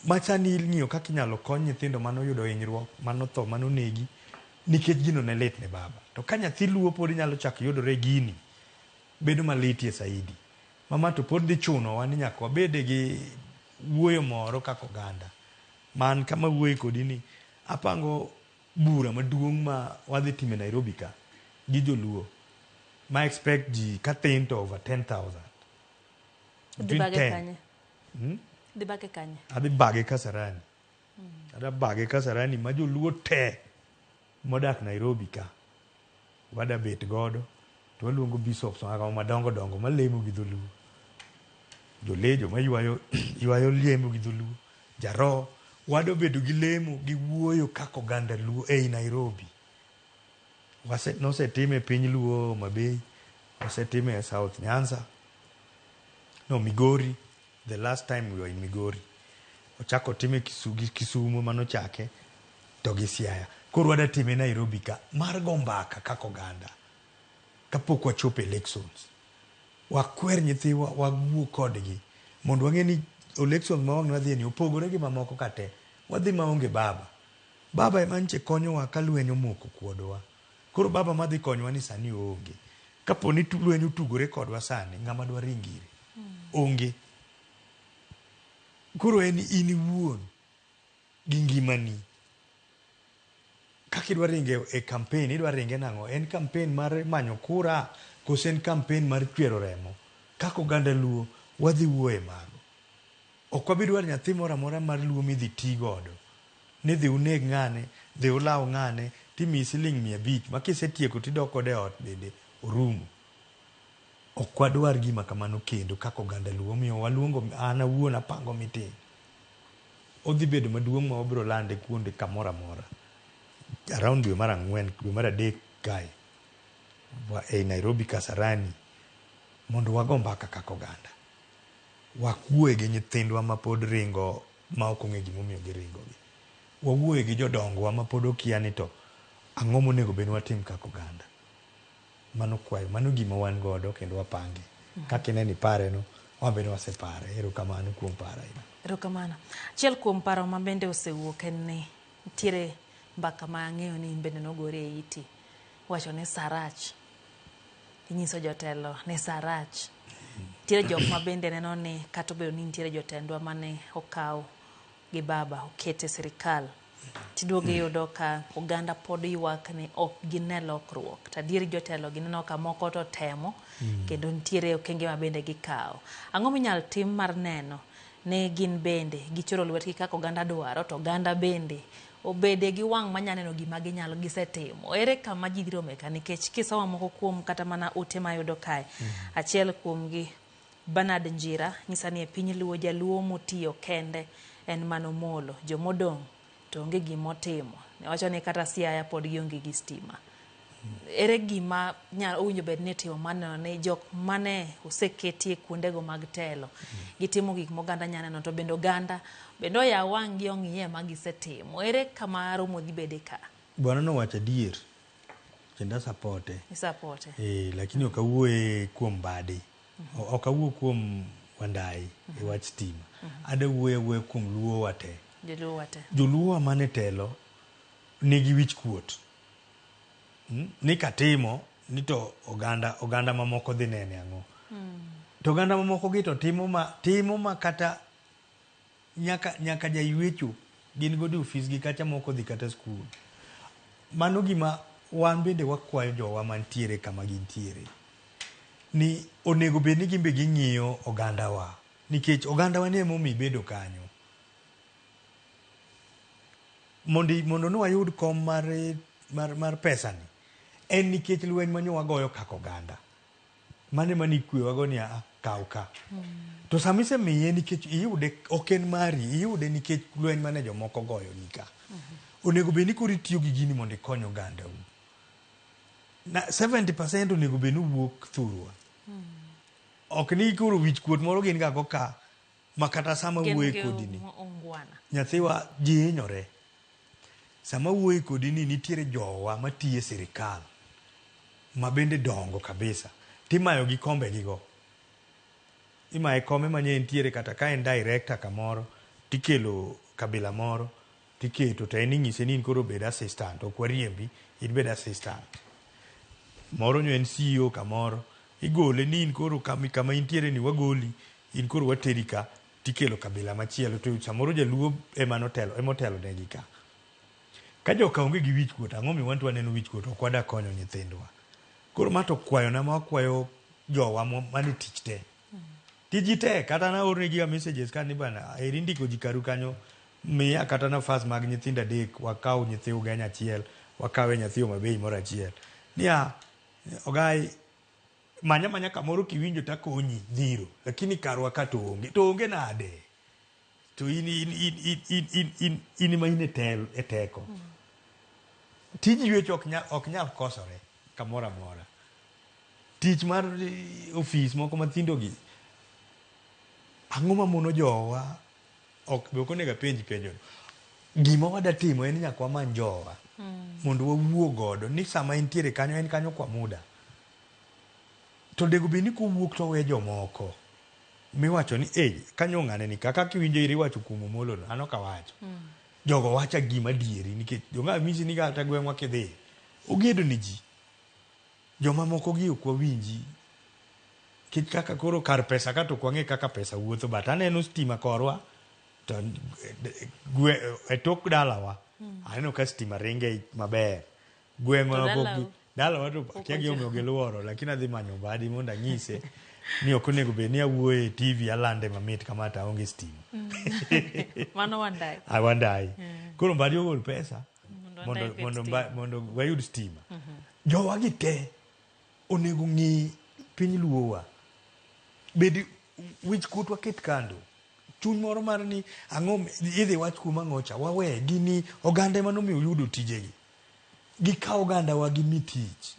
Machani ing'iyo kaka inyalo kony nyithindo manoyudo hinyruok, manotho, manonegi nikech gino ne lit ne baba. To ka nyathi Luo pod nyalo chako yudore gini, bedo malitie saidi. Mama to pod dhi chunowa ni nyaka wabede gi wuoyo moro kaka oganda. Man kama wuoye kodi ni apango bura maduong' ma wadhi timo e Nairobi ka gi joluo. Ma expect ji kathin to over 10,000. Idhi Between bage 10. kanye? Idhi bage kanye? Adhi bage Kasarani. Adhi bage Kasarani ma joluo te modak Nairobi ka. Wada bet godo to waluongo bishops maga madongo dongo malemo gi dholuo. Jolejo maywayo ywayo lemo gi dholuo. Jaro wado bedo gi lemo gi wuoyo kaka oganda Luo ei Nairobi. Nosetime e piny Luo Homa Bay, osetime e South Nyanza, no Migori, the last time we were in Migori. Ochako time Kisumu manochake to gi Siaya. Koro wada time Nairobi ka mar go mbaka kaka oganda. Kapok wachopo e elections. Wakwer nyithiwa, wawuo kodgi mondo wang'e ni elections ma wang' wadhiye ni opogore gi mamoko ka te. Wadhi maonge baba. Baba ema nche konyowa ka lweny omoko kuodwa. Koro baba madhi konyowa ni sani oonge. Kapo ni lweny otugore kodwa sani, ng'ama dwaring ire? Onge. Koro en in iwuon gi ngimani. Kaka idwa ringo e campaign, idwa ringe nang'o? En campaign mar manyo kura koso en campaign mar chwero remo? Kaka oganda Luo, wadhi wuoye mago. Ok wabi dwaro nyathi moro amora mar Luo midhi ti godo. Ni dhi uneg ng'ane, dhi ulaw ng'ane, timiyi siling 500 ma kisetieko tidok kode e ot bende orumo. Ok wadwar gima kamano kendo kaka oganda Luo. Omiyo waluongo, an awuon apango meeting. Odhi bedo maduong' ma wabiro lande kuonde kamoro amora. Around dwe mar ang'wen, dwe mar adek kae, ei Nairobi Kasarani, mondo wago mbaka kaka oganda. Wakuoe gi nyithindwa ma pod ringo ma ok ong'e gimomiyo giringo gi. Wawuoye gi jodongwa ma pod okia ni to ang'o monego bed ni watim kaka oganda. Mano kwayo, mano gima wan godo kendo wapange. Kaka ineno ipare no, wan bende wasepare. Erokamano kuom paro ahinya. Erokamano. Achiel kuom paro ma bende osewuok en ni nitiere mbaka ma ang'eyo ni in bende nogori e iti. Wacho ni saa rach. Inyiso jotelo ni saa rach. Nitiere jok ma bende neno ni kata obedo ni nitiere jotendwa mane okaw gi baba oket e sirikal, tiduogo iyudo ka oganda pod ywak ni ok gine lokruok. To adieri jotelo gineno ka moko to temo kendo nitiere okenge ma bende gikawo. Ang'o minyal tim mar neno ni gin bende gichoro lwetgi kaka oganda dwaro to oganda bende obede gi wang' manya neno gima ginyalo gisetimo. Ere kama ji dhi rome ka nikech kisomo moko kuom kata mana ote mayudo kae, achiel kuomgi Bernard Njira nyisa ni e piny Luo jaluo motiyo kende en mana Omolo, jomodong' to onge gima otimo. Wacho ni kata Siaya pod gionge gi stima. Ere gima owinjo bed ni itimo mar neno ni jok mane oseketie kuondego mag telo gitimo gik ma oganda nyalo neno to bende oganda bende oyaw wang'gi ong'iye ma gisetimo. Ere kama romo dhi bede ka? Bwana nowacho adier kendo asapote. Isapote. Lakini ok awuoye kuom Mbadi. Ok awuo kuom Wandayi e wach stima. Ada wuoyo awuoya kuom Luo wa te. Joluo wa te. Joluo wa mane telo nigi wich kuot. Ni katimo ni to oganda mamoko dhi nene ang'o. To oganda mamoko gi to timo ma kata nyaka jaywecho gin godo e ofis gi kacha moko dhi kata skul. Mano gima wan bende wakwayo jowa mantiere kama gintiere. Ni onego bed ni gin be ging'iyo ogandawa. Nikech ogandawa ni emomiyo ibedo kanyo. Mondo ne wayud kom mar pesani, en nikech lweny ma nyo wagoyo kaka oganda. Mano ema ne ikwewago ni a kaw ka. To sama isemiye nikech iyude, ok en mari, iyude nikech lweny mane jomoko goyo ni ka. Onego bed ni koro itiyo gi gini mondo ikony ogandau. Na 70% onego bed ni wuok thurwa. Ok ni koro wich kuot moro gin ga go ka, ma kata sama wuoye kodi ni. Nyathiwa ji hinyore. Sama wuoye kodi ni nitiere jowa matiyo e sirikal ma bende dongo kabisa. Timayo gi kombe gi go. Imaye kome ma nye entiere kata ka en director kamoro, tikelo kabila moro, tiketo to en inyise ni in koro bed assistant, ok wariembi, in bed assistant. Moro nyo en CEO kamoro, igole ni in koro kama intiere ni wagoli, in koro wateri ka, tikelo kabila machielo to samoro jaluo ema notelo, ema otelo negi ka. Ka joka onge gi wich kuot, ang'o miyo wan to waneno wich kuot, ok wadak konyo nyithindwa. Koro ma to kwayona ma wakwayo jowa mane tich te. Tiji te, kata na ornegi ga messages ka ni bana, eri ndiko ji karu kanyo, miya kata nafas mag nyithindo adek, wakaw nyithi Ugenya achiel, wakawe nyathi Homa Bay moro achiel. Niya, ogai, manya manya kamoro kiwinjo takonyi dhiro, lakini karwa ka to onge. To onge nade? To in ema in e teko. Tij ywecho ok nyal kosore kamoro amora. Tich mar ofis moko mathindo gi, ang'o mamono jowa? Ok, be ok onego apenj penjo no. Gima wada timo en ni nyaka wamany jowa mondo wawuo godo ni sama entiere kanyo, en kanyo kwa muda. To onego bed ni kowuok to owe jomoko miwacho ni eh kanyo ng'ane ni kaka kiwinjo iri iwacho kuom Omolo no an ok awacho. Jogo wacho gima adieri nikech jonga misi ni kata gweng'wa kidhi ogedo ne ji. Joma moko gi ok wawinji. Nikech kaka koro kar pesa ka to ok wang'e kaka pesa wuotho but aneno stima korwa to e tok dalawa aneno ka stima ringe maber. Gweng'wa To pok gi dalau? dalawa to akia gimomiyo giluoro lakini adhi manyo Mbadi mondo anyise ni ok onego bed ni awuoyo e TV alande mamit kama to aonge stima. Mano Wandayi. Ah, Wandayi. Koro Mbadi ogol pesa Mondo mondo Wandayi ket mondo stima. Mondo wayud stima. Jowa gi te onego ng'i piny luowa. Bed wich kuot waket kando. Chuny moro mar ni ang'o idhi wach kuom ang'o cha wawe gini oganda ema nomiyo uyudo tijegi. Gikaw ogandawa gimi tich.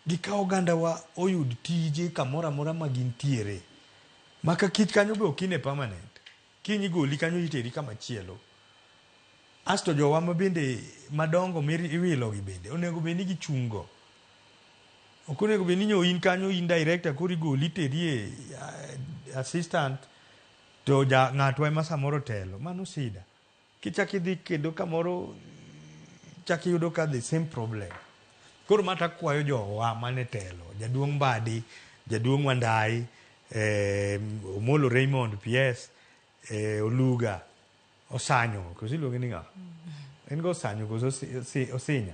Gikaw ogandawa oyud tije kamoro amora ma gintiere. Maka kich kanyo be ok ine permanent. Kiny igoli kanyo iteri kama chielo. Asto jowa ma bende madongo miwilo gi bende onego bed ni gichung' go. Ok onego bed ni nyo in kanyo in director koro igoli iteri e assistant to ja ng'atwa ema samoro telo. Mano sida. Kichak idhi kendo kamoro chak iyudo ka the same problem. Koro ma takwayo jowa mane telo, jaduong' Mbadi, jaduong' Wandayi, Omolo Raymond PS, Oluga, Osanyo, koso iluonge ni ng'a? En go Osanyo koso Osinya?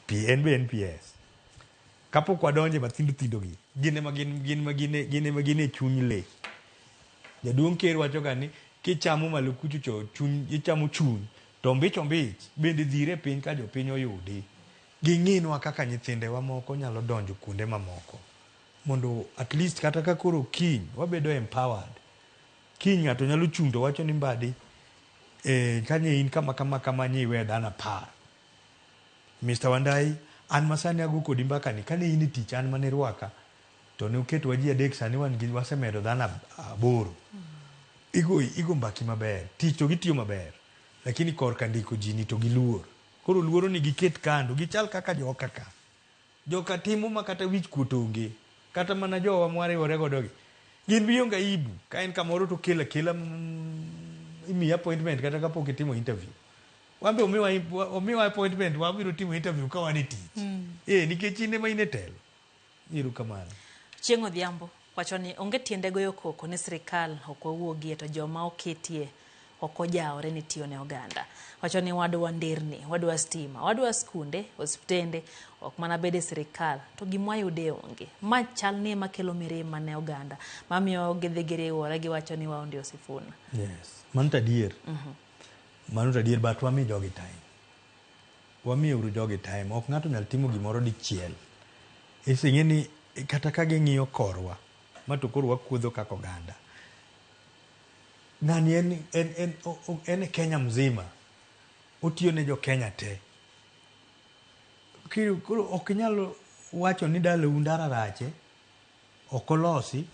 P, en be en PS. Kapok wadonje mathindo thindo gi, gin ema gin, gin ema gin, gin ema gin e chuny le. Jaduong' ker wacho ga ni kichamo malo kucho cho chuny, ichamo chuny to ombich ombich bende dhire e piny ka jopiny oyudi. Ging'inwa kaka nyithindewa moko nyalo donjo kuonde mamoko mondo at least kata ka koro kiny wabedo empowered. Kiny ng'ato nyalo chung' to wacho ni Mbadi kanye in kama kama kama nye iweyo dhano 10. Mr. Wandayi, an masani ago kodi mbaka ni kane in e tich an mane rwaka to ne uketwa ji 3 sani wan gi wasemedo dhano 8. Igo mbaki maber, tich to gitiyo maber, lakini korka ndiko ji ni to giluor. Koro luoro ni giket kando, gichal kaka joka ka. Joka timo ma kata wich kuot onge. Kata mana jowa mwariwore godo gi. Gin gionge aibu. Ka en kamoro to kela kela imiyi appointment kata kapok itimo interview. Wan be omiwa appointment wabiro timo interview ka wan e tich. Nikech in ema in e telo. Erokamano. Chieng' Odhiambo wacho ni onge tiende goyo koko ni sirikal ok wawuogie to joma oketie ok ojawore ni tiyo ne oganda. Wacho ni wadwa nderni, wadwa stima, wadwa skunde, osiptende, ok mana bede sirikal to gima wayude onge. Ma chal ni ema kelo mirima ne oganda mamiyo gidhi giriwore giwacho ni waonge Osifuna. Yes, mano to adier. Mano to adier but wami jogi time. Wamiyo uru jogi time. Ok ng'ato nyal timo gimoro dichiel. Ising'e ni kata ka ging'iyo korwa, ma to koro wakuodho kaka oganda. Ng'ani en e Kenya mzima. Otiyo ne jo Kenya te. Koro ok inyal wacho ni dalau ndara rache, ok olosi,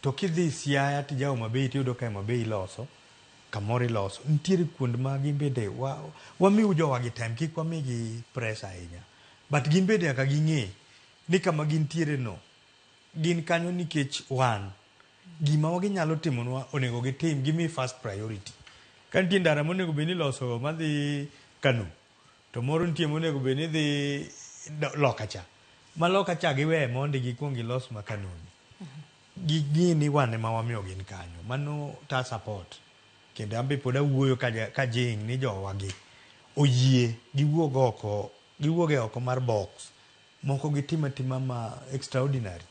to kidhi Siaya tija Homa Bay tiyudo ka Homa Bay iloso, kamoro iloso. Nitiere kuond ma gin bende wamiu jowa gi time, kik wamigi pressure ahinya. But gin bende nyaka ging'e ni kama gintiere no, gin kanyo nikech wan. Gima ginyalo timonwa onego gitim, gimi first priority. Ka nitie ndara monego bed ni iloso madhi Kano, to moro nitie monego bed ni dhi loka cha. Ma loka cha giwe mondi gikuong gilos ma Kano ni. Ging'e ni wan ema wamiyo gin kanyo. Mano ta support. Kendo an be pod awuoyo ka jing ni jowa gi oyie giwuog oko, giwuog e oko mar box. Moko gitim atima ma extraordinary.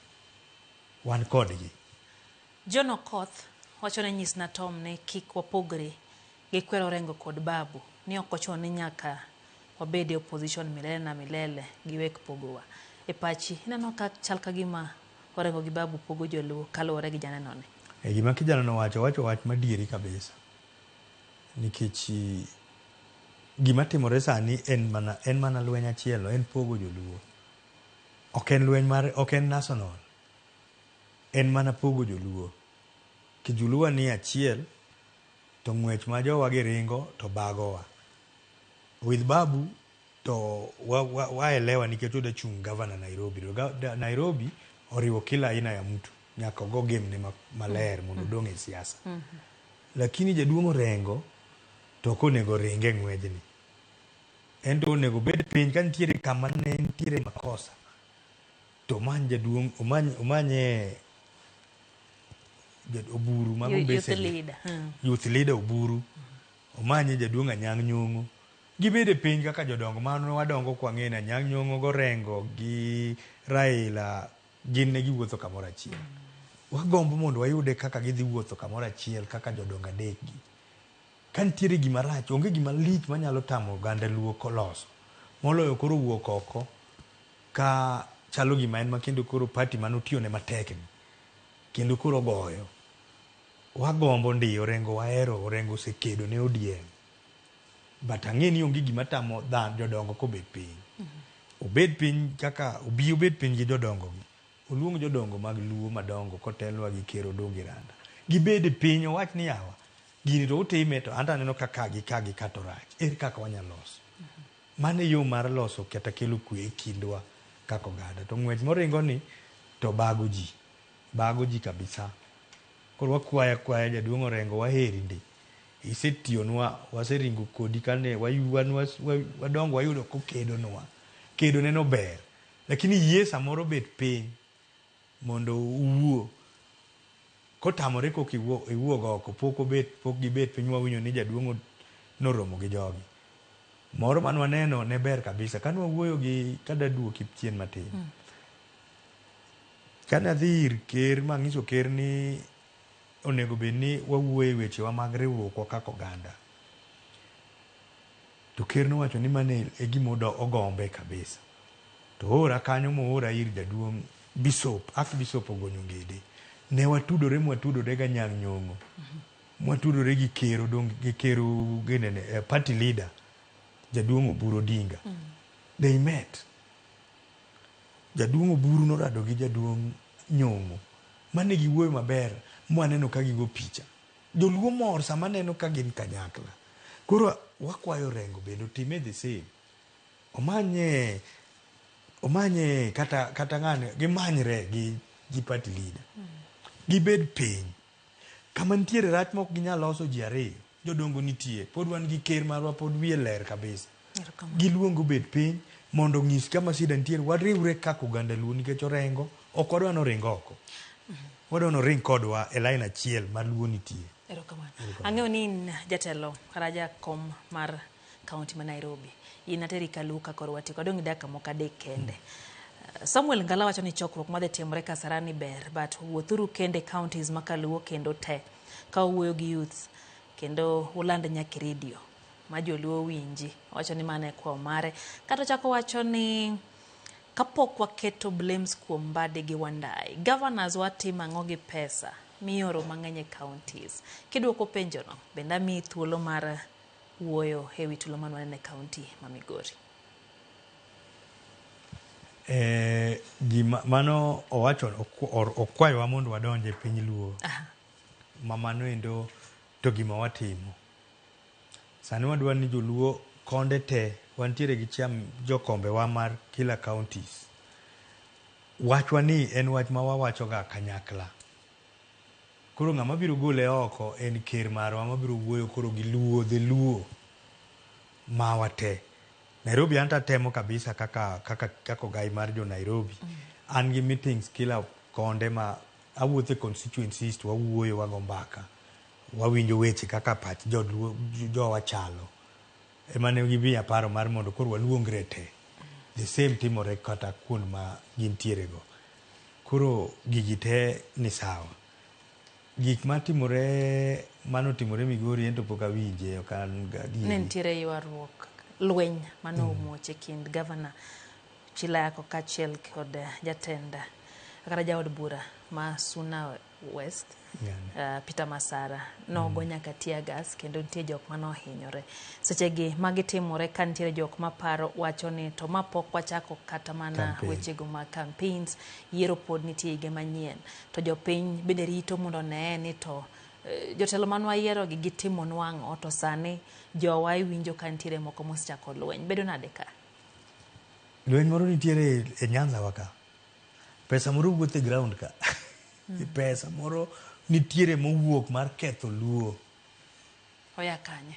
Wan kodgi. John Okoth wacho ni nyisna Tom ni kik wapogre gi Kwero Orengo kod Babu ni ok ochuno ni nyaka wabed e opposition milele na milele giwek pogowa. E pachi ineno ka chal ka gima Orengo gi Babu pogo joluo kaluwore gi janeno ni. E gima kijana no wacho, owacho wach madieri kabisa. Nikech gima timore sani en mana lweny achiel, en pogo joluo. Ok en lweny mar, ok en national. En mana pogo joluo. Kijuluo ni achiel to ng'wech ma jowa gi ringo to bagowa. With Babu To waelewa nikech odwa chung' gavana Nairobi. To Nairobi oriwo kila aina ya mtu. Nyaka ogo game ne maler mondo odong' e siasa. Lakini jaduong' Orengo to ok onego oring e ng'wejni. En to onego obed piny ka nitiere kama ne nitiere makosa to omany jaduong' omanye Oburu mago Youth mbesene. leader. Youth leader Oburu. Omanye jaduong' Anyang' Nyong'o. Gibed e piny kaka jodongo mano wadongo kwang'e ni Anyang' Nyong'o go Orengo gi Raila gin ne giwuotho kamoro achiel. Wagombo mondo wayude kaka gidhi wuotho kamoro achiel kaka jodongo adek gi. Ka nitiere gima rach, onge gima lich manyalo tamo oganda Luo koloso. Moloyo koro wuok oko ka chalo gima en ma kendo koro party manotiyone matek ni kendo koro ogoyo. Wagombo ndi Orengo wahero, Orengo osekedo ne ODM. But ang'e ni onge gima tamo jodongo kobet piny. Obed piny kaka obi obed piny gi jodongo gi. Oluong jodongo mag Luo madongo kotelnwa gi Ker Odongo Iranda. Gibed e piny owach ni yawa, gini to utime to anto aneno ka ka gi ka gi ka to rach. Ere kaka wanyalo loso? Mano e yo mar loso kata kelo kwe e kindwa kaka oganda. To ng'wech moringo ni to bago ji. Bago ji kabisa. Koro wakwayo akwaya jaduong' Orengo waheri ndi. Isetiyonwa, waseringo kodi kane wadongo wayudo kokedonwa. Kedo ne no ber. Lakini yie samoro bet piny mondo uwuo. Kotamore kok iwuog oko, pok obet, pok gibet piny wawinjo ni jaduong' noromo gi jogi. Moro mane waneno ne ber kabisa. Kane wawuoyo gi, kada duoki chien matin. Kane adhi ir ker mang'iso ker ni onego bed ni wawuoyo e wechewa mag riwruokwa kaka oganda. To ker nowacho ni mano e gima ogombe kabisa. To oora kanyo moora ir jaduong' Bishop, Archbishop Ogonyo Ngede. Ne watudore mwatudore ga Anyang' Nyong'o. Mwatudore gi ker Odong' gi ker ginene, party leader jaduong' Oburu Odinga. They met. Jaduong' Oburu norado gi jaduong' Nyong'o. Mane giwuoyo maber mwaneno ka gigo picha. Joluo mor sama neno ka gin kanyakla. Koro wakwayo Orengo bende otime the same. Omanye kata ng'ane gimanyre gi party leader. Gibed piny. Kama nitiere rach mok ginyal loso ji ariyo. Jodongo nitie. Pod wan gi ker marwa pod wiye ler kabisa. Giluong obed piny mondo onyis kama shida nitiere. Wariwre kaka oganda Luo nikech Orengo ok wadwa ni oring oko. Wadwa ni oring kodwa e line achiel ma Luo nitie. Erokamano. Ang'eyo ni in jatelo kata jakom mar kaunti ma Nairobi. In ateri kaluka koro watieko. Adong' gi dakika moko adek kende. Samuel Ngala wacho ni chokruok madhi timore Kasarani ber, but wuothuru kende counties ma kaluo kendo te. Ka uwuoyo gi youths kendo uland nyaka e radio ma joluo winji. Owacho ni mano e kwayo mare. Kata ochako wacho ni kapok waketo blames kuom Mbadi gi Wandayi, governors watimo ang'o gi pesa mioro mang'eny e counties? Kiduoko penjono, bende amiyi thuolo mar wuoyo e wi tulo mane waneno e county ma Migori. Gima mano owacho okwayowa mondo wadonj e piny Luo. Ma mano endo to gima watimo. Sani wadwa ni joluo konde te wantiere gi cham jokombewa mar kila counties. Wachwa ni en wach ma wawacho ga kanyakla. Koro ng'ama biro gole oko en ker marwa mabiro wuoyo koro gi Luo, the Luo mawa te. Nairobi anto atemo kabisa kaka ogai mar jo Nairobi. An gi meetings kila konde ma awuotho e constituencies to wawuoyo wago mbaka. Wawinjo weche kaka pach joluo jowa chalo. Ema ne gimiya paro mar mondo koro waluongre te. The same timore kata kuond ma gintiere go. Koro gigi te ni sawa. Gik matimore manotimore Migori ento pok awinje ok an gadieri. Ne nitiere ywaruok lweny mane omuoch e kind gavana Chilako kaachiel kod jatend kata jaod bura ma Suna West Peter Masara nogo nyaka tear gas kendo nitie jok mane ohinyore. Sechegi magi timore ka nitiere jok maparo wacho ni to ma pok wachako kata mana wechego mag campaigns, yiero pod nitie higa manyien. To jopiny bende rito mondo oneye ni to jotelo mane wayiero gi gitimonwa ang'o to sani jowa iwinjo ka nitiere moko mosechako lweny. Bedo nade ka? Lweny moro nitiere e Nyanza wa ka. Pesa moro wuotho e ground ka. Pesa moro nitiere mowuok mar ketho Luo. Oya kanye?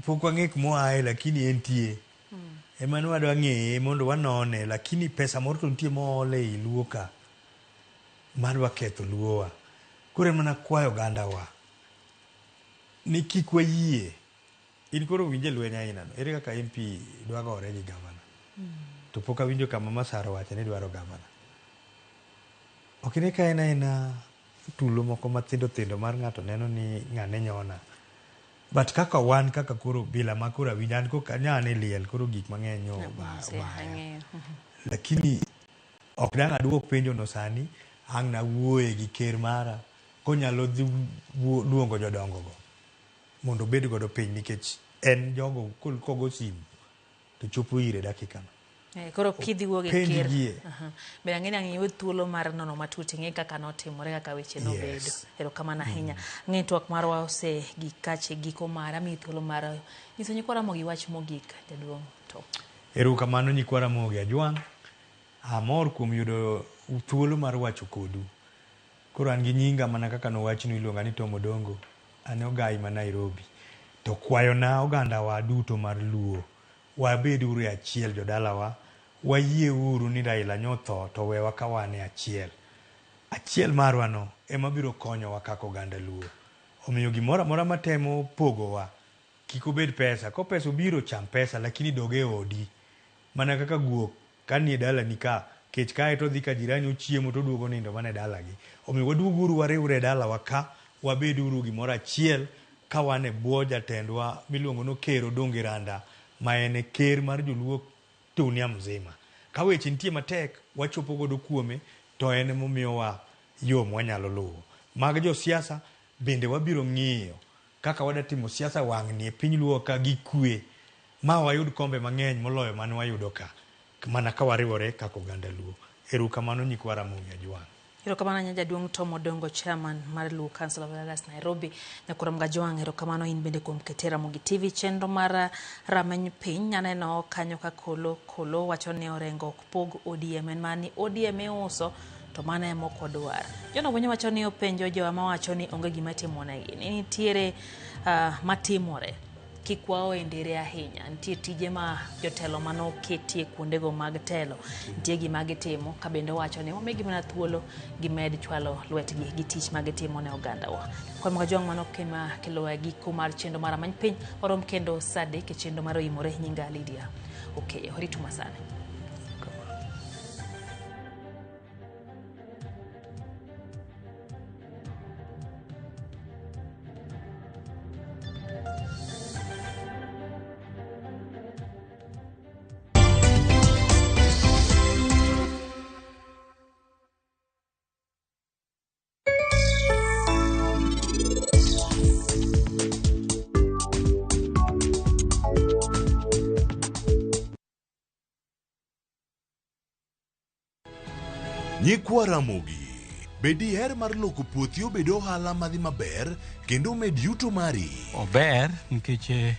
Pok wang'e kumoaye lakini entie. Ema ne wadwa ng'eye mondo wanone lakini pesa moro to nitie mool ei Luo ka madwa ketho Luowa. Koro ema nakwayo ogandawa ni kik wayie. In koro winje lweny aina no. Ere kaka MP dwa gore gi gavana? To pok awinjo kama Masara owacho ni dwaro gavana. Ok ine ka en aena tulo moko mathindo thindo mar ng'ato neno ni ng'ane nyona. But kaka wan kaka koro bila ma koro awinjo an koka nya ne liel koro gik mang'eny nyo obaya. Lakini ok dang' aduok penjo no sani, ang' nawuoye gi ker mara konyalo dhi luongo jodongo go mondo obed godo piny nikech en jogo kogo simu to chopo ire dakika no. Koro kidhi wuo gi ker. Be ang'e ni ang' iyud thuolo mar nono matut ing'e kaka notimore kaka weche nobedo. Yes. Erokamano ahinya. Ang'e twak marwa osegik kache giko mare. Amiyi thuolo mar nyiso nyikwa Ramogi wach mogik jaduong' to. Erokamano nyikwa Ramogi Ajwang'. Amor kuom yudo thuolo mar wacho kodu. Koro an gi nyinga mana kaka nowachnu iluonga ni Tom Odongo. An ogai ma Nairobi. To kwayona ogandawa duto mar Luo, wabed uru e achiel jodalawa, wayie uru ni Raila nyotho to wewa ka wan e achiel. Achiel marwa no ema biro konyowa kaka oganda Luo. Omiyo gimoro amora matemo pogowa kik obed pesa. Ko pesa obiro cham pesa lakini dog e odi. Mana kaka guok ka nie dalani ka kech kae to odhi ka jirani ochiemo to oduogo nindo mana e dalagi. Omiyo waduog uru wariwre e dalawa ka wabed uru gimoro achiel ka wan e bwo jatendwa miluongo ni Ker Odongo Randa ma en e ker mar joluo dunia mzima. Ka weche nitie matek wachopo godo kuome to en emomiyowa yo mwanyalo luwo. Mag josiasa bende wabiro ng'iyo kaka wadatimo siasa wang'ni e piny Luo ka gi kwe ma wayud kombe mang'eny moloyo mane wayudo ka mana ka wariwore kaka oganda Luo. Erokamano nyikwa Ramogi Ajwang'. Erokamano ahinya jaduong' Tom Odongo, chairman mar Luo Council of Elders Nairobi. Nyakoro Mgajwang', erokamano in bende kuom kete Ramogi TV chenro mar rameny piny. Aneno kanyo ka Kolo Kolo wacho ni Orengo ok pog ODM, en mana ni ODM iuso to mano ema ok odwar. John Obonyo wacho ni openjo jowa mawacho ni onge gima itimonegi. Ni nitiere matimore. Kik wao ndere ahinya. Nitie tije ma jotelo manoketie kuondego mag telo. Nitie gima gitimo ka bende wacho ni wamigi mana thuolo gimed chwalo lwetgi gi tich ma gitimo ne ogandawa. Kwa Mgajwang' mano kema kelo e giko mar chenro mar Rameny Piny. Warom kendo saa 3 e chenro mar Oimore. Nyinga Lydia Okeyo. Ritu masani. Nyikwa Ramogi, be diher mar loko puothi obed ohala madhi maber kendo omed yuto mari? Ober nikech